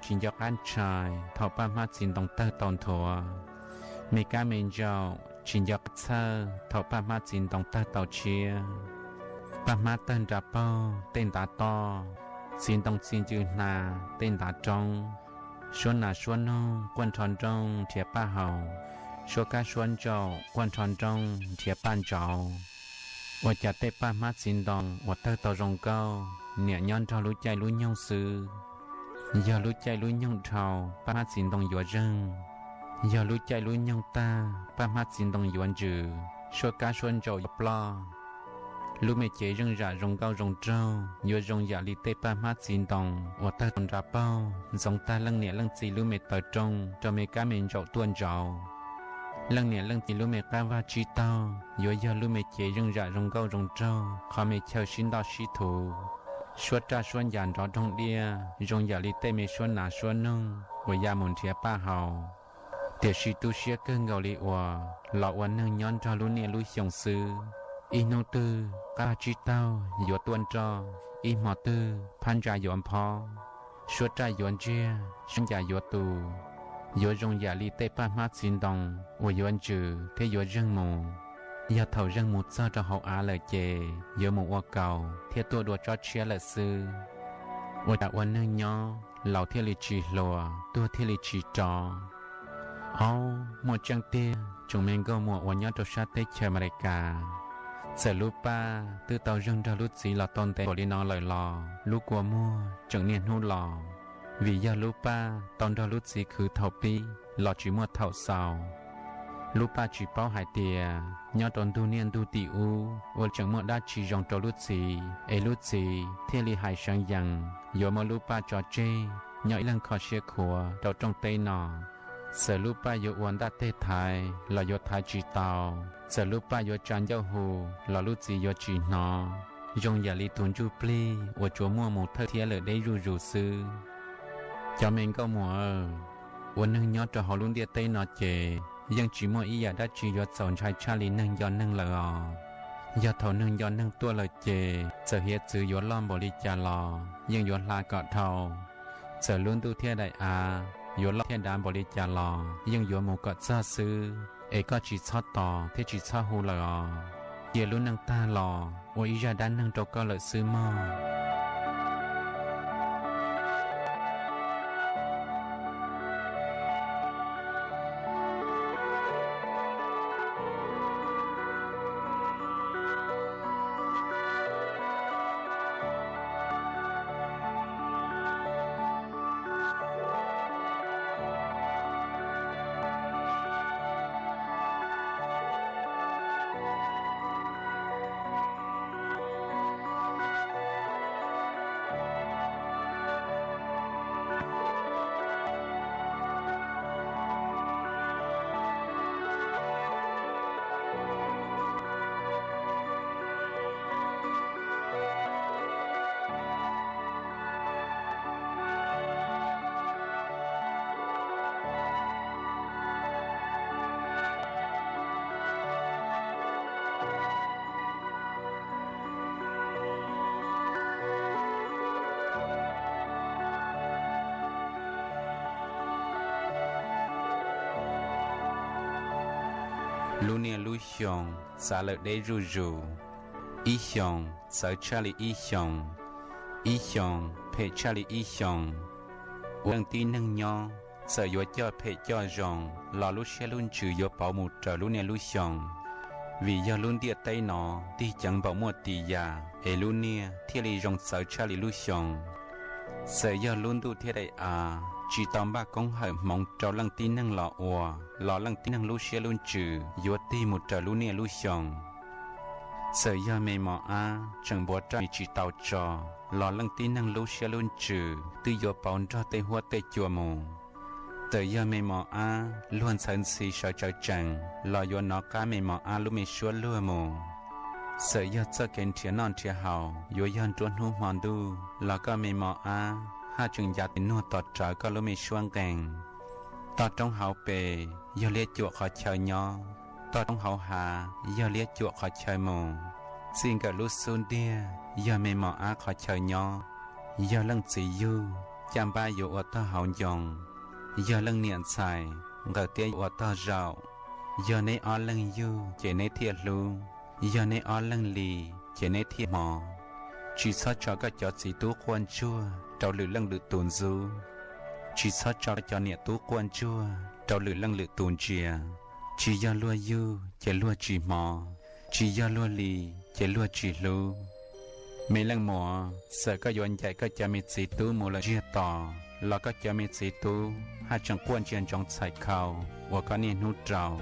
tsis nco qab ntshai thaum paj hmab txiv ntoo tawg tau nthuav. Me kab me ntsaum tsis nco qab txhawj thaum paj hmab txiv ntoo tawg tau tshiab. Paj hmab tawg nra paug tej ntav toj, txiv ntoo txi ncw hna tej ntav roob. Suab nas suab noog quaj nrho nrooj nrhiav paj haus, suab kab suab ntsaum quaj nrho nrooj nrhiav paj ntsauv. Ua cas tej paj hmab txiv ntoo uas tawg tau zoo nkauj niam nyob nrog lub caij lub nyoog xwb. Yog lub caij lub nyoog dhau paj hmab txiv ntoo yuav zeeg, yog lub caij lub nyoog tag paj hmab txiv ntoo yuav ntsws, suab kab suab ntsaum yuav ploj. Lub me cev zeej zam zoo nkauj zoo nraug yuav zoo yam li tej paj hmab txiv ntoo uas tawg tau nra paug ntxoov tag leej niam leej txiv lub me taw rooj rau me kab me ntsaum tuaj ntsauv. Leej niam leej txiv lub me qab vaj tsib taug yuav yog lub me cev zeej zam zoo nkauj zoo nraug qhov me chaw sib ntoj sib thuv, suab raj suab ncas nrov doog diaj zoo yam li tej me suab nas suab noog uas ya mus nrhiav paj haus. Tiam sis tu siab kawg nkaus li uas los ua neeg nyob nrog lub niaj lub xyoo xwb, ib hnub twg qab vaj tsib taug yuav tuaj nroj, ib hmo twg phab ntsa yuav nphob, suab raj yuav ntsiag, suab ncas yuav tu, yuav zoo yam li tej paj hmab txiv ntoo uas yuav ntsws thiab yuav zeeg mus. Yog thaum zeeg mus txog rau hauv av lawm ces yuav mus ua kaus thiab tuaj dua tsob tshiab lawm xwb. Ua cas ua neeg nyob laus thiaj li tsis hluas, tuag thiaj li tsis rov? Ob, muaj tseeb tiag, tsoom me nkauj muam uas nyob rau sab teb chaws Amelikas, txawm lub paj twb tau zeeg nrog lub txiv los tau ntev npaum li no lawm los lub kua muag tseem niaj hnub los, vim yog lub paj tau nrog lub txiv khwv thaum pib los tsis muaj thaum xaus. Lub paj tsis paub hais tias nyob rau ntug niaj ntug tim ub ua tseem muaj dab tsi zoo rau lub txiv es lub txiv thiaj li hais seev yees yuav muab lub paj tso tseg nyob ib leeg kho siab khuav rau rooj teb no. Txawm lub paj yuav ua ntaj teg thaiv los yuav thaiv tsis tau, txawm lub paj yuav tsa ncauj hu los lub txiv yuav tsis hnov, zoo yam li tus ntsuj plig uas tsuas muaj mus thawj thiab lawm deb zuj zus xwb. Cov me nkauj muam, ua neeg nyob rau hauv lub ntiaj teb no ces yeej tsis muaj ib yam dab tsi yuav txaus ntshai tshaj li neeg nco neeg lawm os. Yog thaum neeg nco neeg tuaj lawm ces txawm hiav txwv yuav loj npaum li cas los yeej yuav hla kom dhau. Txawm lub ntuj thiab daim av yuav loj thiab dav npaum li cas los yeej yuav mus kom txog xwb, es koj tsis txhob tos thiab tsis txhob hu lawm os. Cia lub neej tag los ua ib zaj dab neeg rau koj lawm xwb mog. Lub niaj lub xyoo txav lawm deb zuj zus, ib xyoos txawv tshaj li ib xyoos, ib xyoos phem tshaj li ib xyoos. Ua leej tib neeg nyob, txawm yuav coj phem coj zoo los lub siab lub ntsws yuav pauv mus raws lub niaj lub xyoo. Vim yog lub ntiaj teb no tig ceev npaum muaj tis yam es lub niaj thiaj li zoo txawv tshaj li lub xyoo. Txawm yog lub ntuj thiab daim av tsis tau npaj koob hawm hmoov rau leej tib neeg los ua, los leej tib neeg lub siab lub ntsws yuav tig mus raws lub niaj lub xyoo. Txawm yog me mos ab tseem npuav raj me tsis tau tso, los leej tib neeg lub siab lub ntsws twb yuav pauv nrog tej huab tej cua mus. Txawm yog me mos ab luag ntxhawv ntxhi sawv tsawv tsees, los yuav nov qab me mos ab lub me suab luag mus. Txawm yog txoj kev nrhiav noj nrhiav haus yuav yog nruab hnub hmo ntuj, los koj me mos ab haj tseem ncav tes nuag tos rawv koj lub me suab nqees. Toj roob hauv pes yog liab cuam qhov chaw nyob, toj roob hauv hav yog liab cuam qhov chaw mus. Txij nkawm lub xub ntiag yog me mos ab qhov chaw nyob, yog leej txiv yug, caj npab yuav ua tog hauv ncoo. Yog leej niam ntxhais, nqawm tiab ua tog zaum. Yog neb ob leeg yug ces neb thiaj hlub, yog neb ob leeg li ces neb thiaj hmov. Tsis txhob tso koj cov txiv tub quaj ntsuag rau lwm leej lwm tus ntxub. Tsis txhob tso cov niam tub quaj ntsuag rau lwm leej lwm tus ntsia. Tsis yog luag yug ces luag tsis hmov, tsis yog luag li ces luag tsis hlub. Me leej muam, txawm koj yuav ncaim koj cov me txiv tub mus lawm ntsiag to los koj cov me txiv tub haj tseem quaj ntsia ntsoov txhais khau uas koj niaj hnub rau.